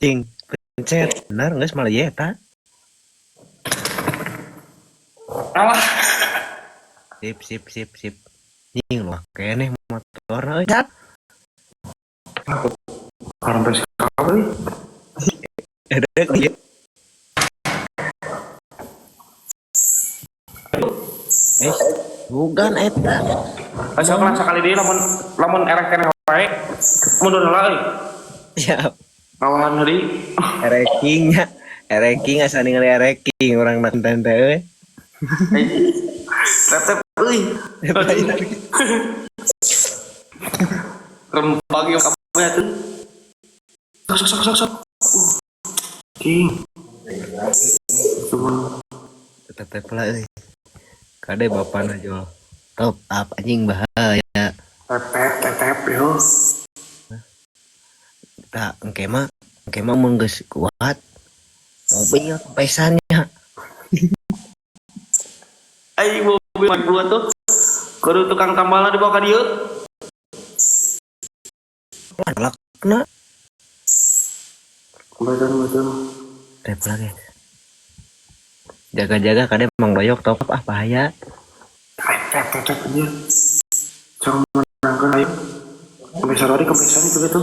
Cing, pencet. Bener geus malah ye eta. Alah. Sip sip sip sip. Nying lu keneh motorna euy. Cat. Sampai sekali. Ada ieu. Eh, bukan eta. Asa kelas sekali deui lamun lamun ereh keneh wae mundur heula euy. Siap. Ngawahan deui. Erekingnya, ereking asa ningali ereking urang na konten teh euy. Tetep euy. Rempang ieu kabeh atuh. Sok sok sok sok. King. Cuma Tetep lah euy. Kade bapana jual. Top up anjing bahaya. Tetep tetep yo. Tak engke mah mun geus kuat mobil kempesannya. Ai mobil mah dua tuh. Kudu tukang tambalna dibawa ka dieu. Lakna Betul betul. tep lagi. Jaga-jaga kade mang doyok top up ah bahaya. Tetep tetep aja. Jangan menangkan ayo. Kempesan lari kempesan itu gitu.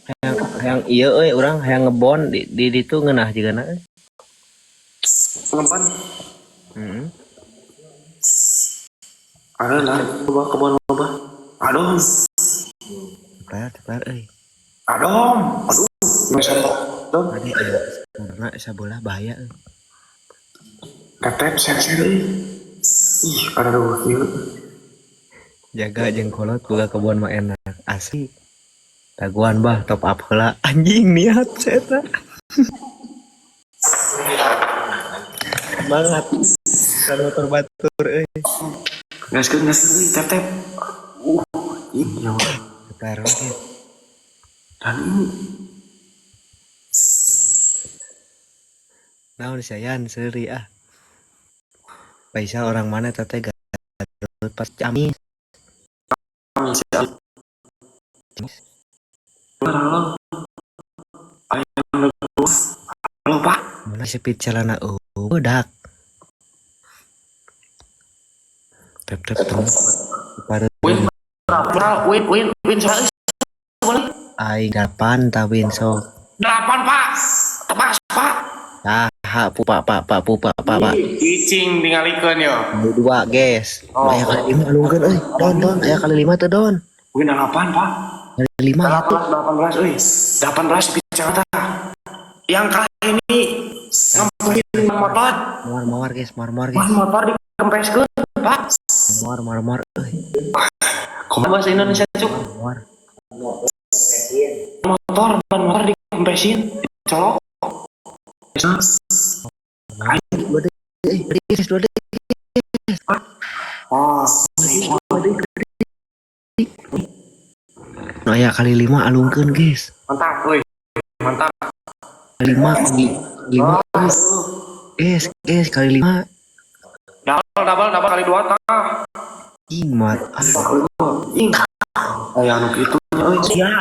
Hayang hayang ieu euy urang hayang ngebon di ditu ngeunah jigana euy. Ngeban. Heeh. Ada lah, coba kebon loba. Aduh, Tepar tepar euy. aduh, aduh. Kempesan dong. Kade aya karena sabelah bahaya euy. Tetep ser ser euy. Ih, ada dua kieu. Jaga jeung kolot boga kebon mah enak asli. Dagoan bah top up heula anjing niat eta. Semangat. Kan motor batur euy. Gaskeun gaskeun euy, tetep. Ih, ya Allah. Tepar oge. Dan ini Naon sayan seuri ah. Faisal orang mana teh Garut pas Ciamis. Halo. Ayam halo, Pak. Mana sepit celana dak. Tep tep tep. Pada Win berapa? Win win win seratus boleh. Aing 8 tawin sok. 8, Pak. Tebas, Pak. Saha pupa pak pak pupa pak pak. Cicing tingalikeun yo. Kali 2 guys. Oh. Aya kali 5 alungkeun euy. Don don aya kali 5 teu don. Win 8, Pak. Kali 5 ya tuh. 18 euy. 18 bicara. Yang kalah ini ngempesin motor. Mawar mawar guys, mawar mawar guys. Ban motor dikempeskeun, Pak. Mawar mawar mawar euy. Kumaha bahasa Indonesia cuk? Mawar. Motor ban motor dikempesin, dicolok. Dua deui, euy, guys, dua deui. Oh, Nu aya kali 5 alungkeun guys. mantap euy. Mantap. Kali 5 kali 5 euy. Guys, guys kali 5. Double double double kali 2 tah. Ing mat. Ah, Kali 2. Ing. Aya anu kitu nya euy. ya.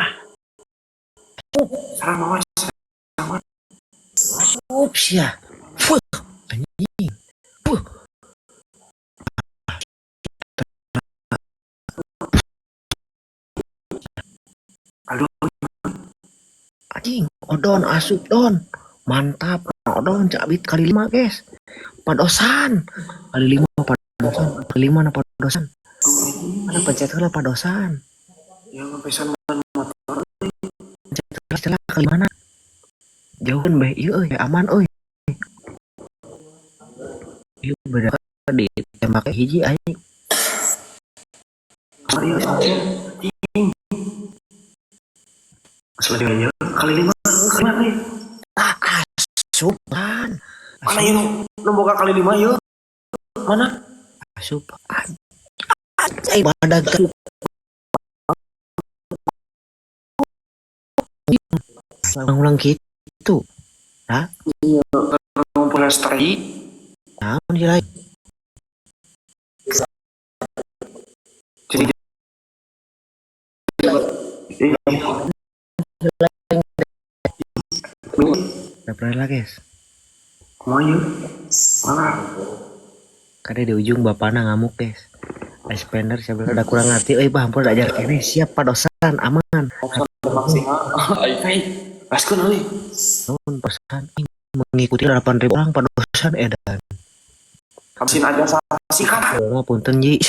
Serang mawar. Ups ya. Fuh. Anjing. Fuh. Aduh. Anjing, odon asup don. Mantap. Odon cabit kali 5, guys. Padosan. Kali 5 padosan. Kali 5 na padosan. Mana pencet heula padosan. Yang ngempesan ban motor. Pencet heula celah kali mana? Jauhkeun beh ieu euy, aman euy. Ieu beda ditembak hiji aing. Ieu ing. Asli ieu kali 5 kali 5 euy. Ah, asupan. Mana ieu nu boga kali 5 ieu? Mana? Asup. Anjay badag ulang-ulang gitu. Hah? Iya, ngumpul strategi. Naon sih lain? Jadi Tap lah, guys. Kumaha ieu? Mana? Kade di ujung bapana ngamuk, guys. Spender siapa udah kurang ngerti euy, bah, ampun ajar kene siap padosan aman. Maksimal. Ai, gaskeun euy. Nuhun padosan. Mengikuti 8.000 orang padosan edan. Habisin aja sikat. Oh, punten ji.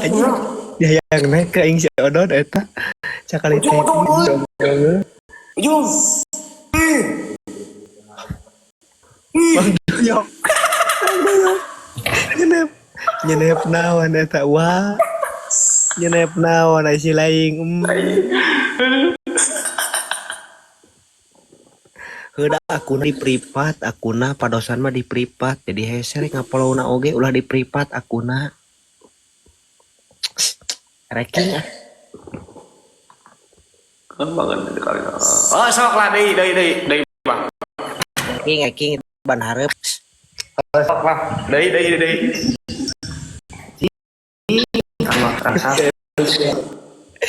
Anjing. Ya yang naik ke aing si Odon eta. Cakali Ujung, teh. Ujung, ujung. Ujung. Bang Doyok. Bang Doyok. Nyenep. Nyenep naon eta wah. Nyenep naon ai si laing. Heuda akuna di privat, akuna padosan mah di privat. Jadi hese rek ngafollow-na oge ulah di privat akuna. Ranking ah. Kan banget di kali. Oh, sok lah deui deui deui deui, Bang. Ranking ranking ban hareup. Oh, sok lah. Deui deui deui. Allah rasa.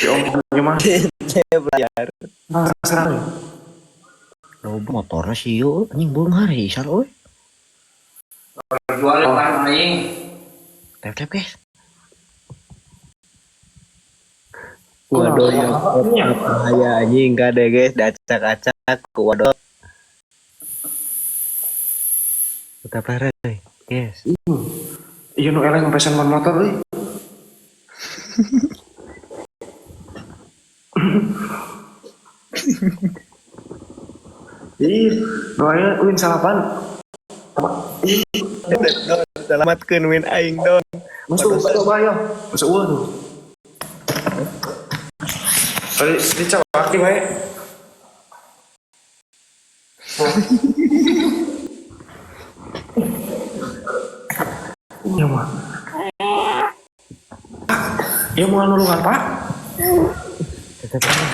Ya om gimana? Saya belajar. Serang. Loba motorna sih yuk, anjing beunghar isar euy. Jual kan anjing. Tap tap guys. Waduh, ya, bahaya anjing kade guys, dacak-acak ku waduh. Tetap lere, guys. Iya nu eleh ngepesan motor euy. Ih, nu aya win salapan. Ih, Selamatkeun win aing don. Masuk coba ya. Masuk eueuh tuh. Tadi dicap aktif bae. Iya mah. Ya mau nulungan Pak. Tetap lere.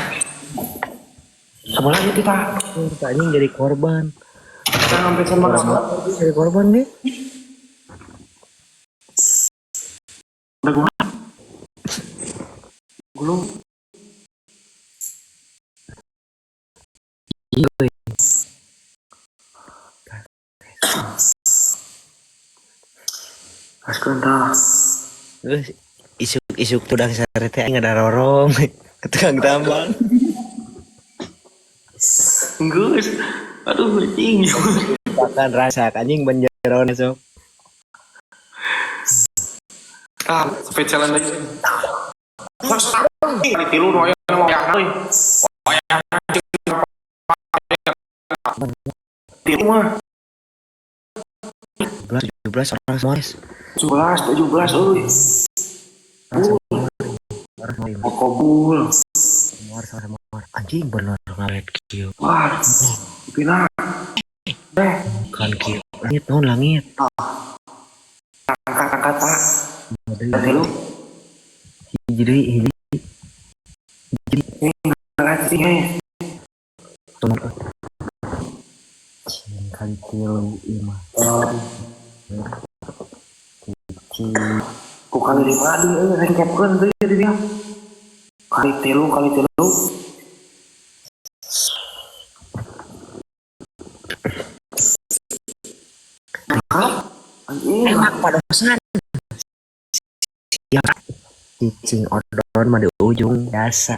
Sebelah itu kita. Anjing jadi korban. Kita ngambil sama Jadi korban nih. Udah gua. Gulung. Iya. Gaskeun tah. Terus isuk-isuk tudang sare teh aing ngadarorong ke tukang tambang. Geus. Aduh anjing. Bahkan rasa anjing benjeron esok. Ah, sampai jalan lagi. Kali tilu nu aya nu wayahna euy. Wayahna tilu mah. 17 orang semua guys. 17, 17 euy. Orang semua. Mau kobul. Semua semua. Anjing bener ngaret kieu. Wah, pina. Eh, Kan kieu. Langit naon langit. Angkat angkat Pak. Tilu. Hiji deui hiji. Angkat sih eh. Tolong. Cing kali tilu ieu mah. Cing. Ku kali lima deui euy rengkepkeun deui di dia. Kali tilu kali tilu. Angkat. Anjing. Enak padosan. Siap. Cicing odon mah di ujung biasa.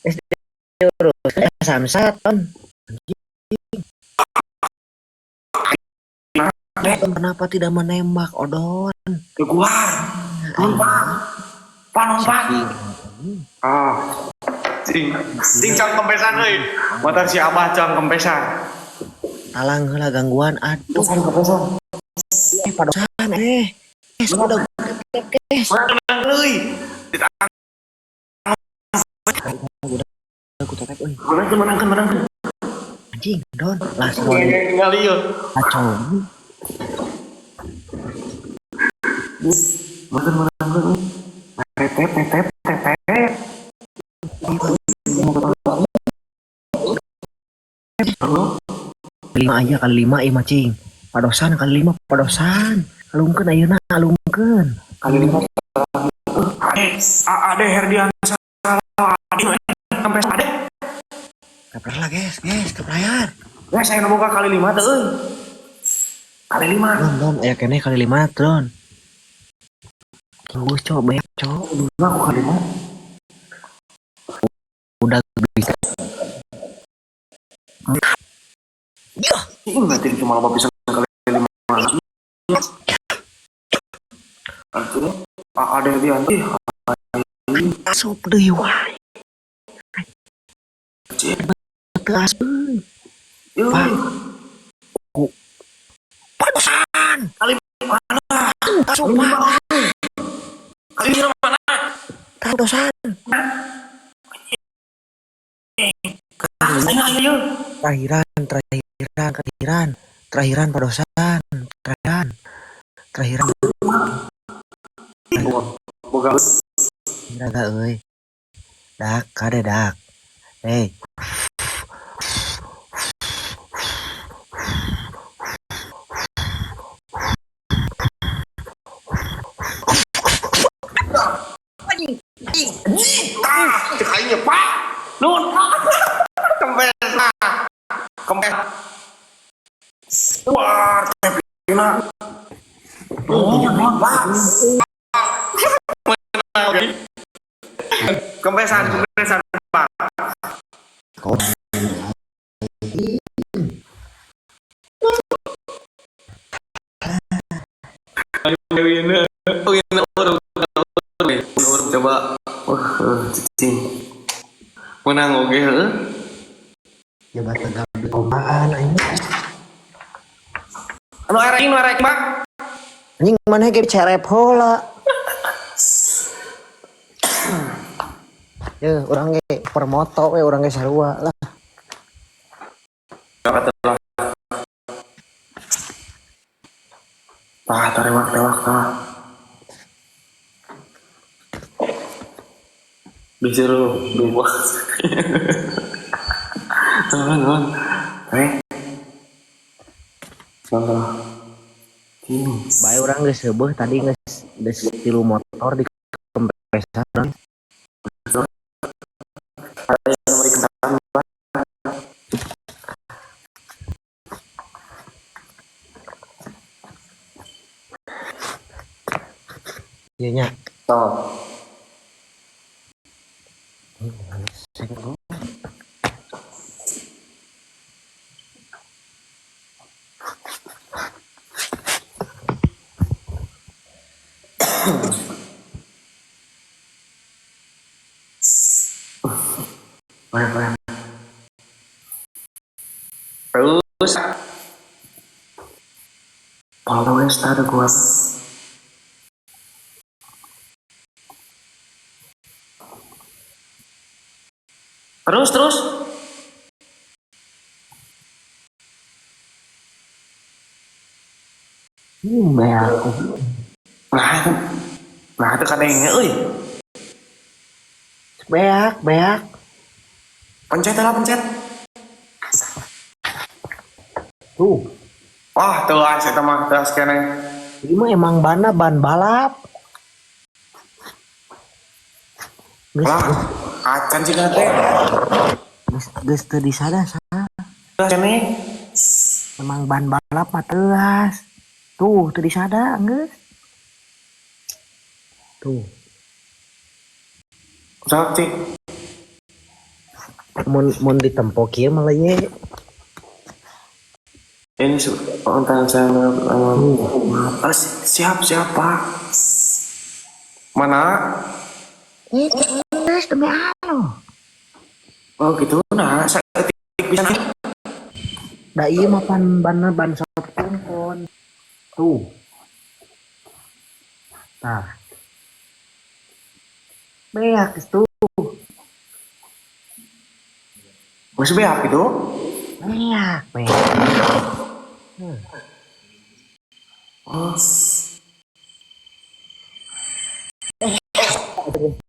SD urus samsat ton. Odon kenapa tidak menembak Odon? Ke gua. Nuhun Pak. Pak nuhun Pak. Ah. Cing, cing cang kempesan euy. Motor si Abah cang kempesan. Talang heula gangguan aduh. Cang kempesan. Padosan eh. Udah guys. Menang euy. Aku tetep euy. Menangkeun menangkeun menangkeun. Anjing don lah semua Ningali yeuh. kacau. Menangkeun menangkeun euy. Tetep tetep tetep. Halo. 5 aja kali 5 ieu mah cing. Padosan kali 5 padosan. Alungkeun ayeuna alungkeun. Kali lima. Ade, Ade Herdian salah Ade sampai Ade. Kabar lah guys. Guys, guys, tap layar. Ya, saya boga kali lima teh euy. Kali lima. Don, don, aya keneh kali lima, don. Tunggu, cok, banyak, cok. Dua aku kali lima. Udah bisa. Ya, Ini berarti cuma loba pisan kali lima. Artinya ada yang dianti. Asup deui wae. Teu asup euy. Pak. Padosan. Kali mana? Asup, Pak. Kali lima mana? Padosan. Ayo, ayo, ayo. Terakhiran, terakhiran, terakhiran. Terakhiran padosan, terakhiran. Terakhiran. Boga Raga euy. Dak, kade dak. Hei. Tah, cek aing nya, Pak. Nuhun, Pak. Kempes lah. Kempes. Wah, tepina. Oh, nuhun, Pak. Kempesan, kempesan, Pak. Kau Wina, wina, urung, urung, coba. Wah, cicing. Menang oge heuh. Jabatan gawe komaan anjing. Anu arek nu arek, Pak. Anjing mana ge cerep heula. Ya, urang ge permoto we urang ge sarua lah. Lah. Tah, tarewak tewak tah. Disuruh dua. Teman, teman. Eh. Salah. Ini. Bae urang geus heubeut tadi geus geus tilu motor di kempesan. Ada yang nomor kendaraan, Pak. Ieu nya. Toh. Boleh, boleh. Terus. Kalau wes ada gua. Terus, terus. Bae aku. Nah itu kadangnya, euy. Beak, beak. Pencet lah, pencet. Tuh. Wah, tuh ah, saya mah teas keneh. Ini mah emang banna ban balap. Geus Lah, acan sih teh. geus geus teu disada sa. Teas keneh. Emang ban balap mah teuas. Tuh, teu disada geus. Tuh. Sok cik. Mun mun ditempo kieu mah ye. Ini konten saya ah, siap siap Pak. Mana? Eh, geus demi Allah. Oh gitu, nah saya ketik bisa. Da ieu mah pan banna ban kon. Tuh. Tah. Beak geus tuh. Geus beak gitu. Beak, beak. Oh,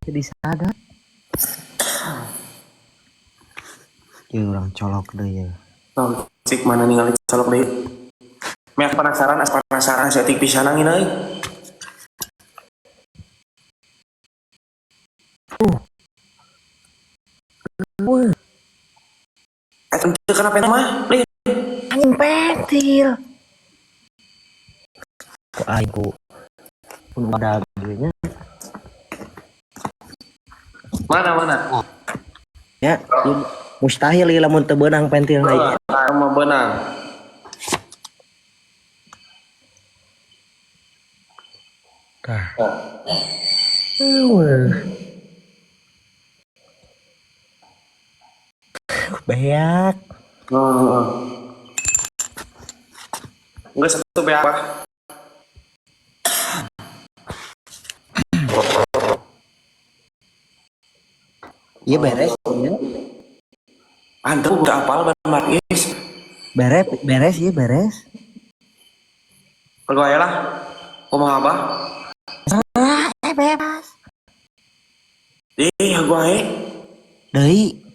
Jadi sadar. Ya urang colok deui ya. Oh, cik mana ningali colok deui. Mek penasaran, as penasaran saya tik pisan angin euy. Wah, Eta Ente kenapa mah? Lin. Anjing pentil. Ku aing ku pun ada nya. Mana mana? Ya, ieu mustahil ieu lamun teu beunang pentil na ieu. Sama benang. Tah. Oh. Eueuh. Beak. Oh. Enggak satu BA apa? Iya beres, ya. Antum udah apal ban Marquez. Beres, beres iya beres. Kalau aya lah. Kumaha abah? Ah, bebas. Ih, gua ae. Deui.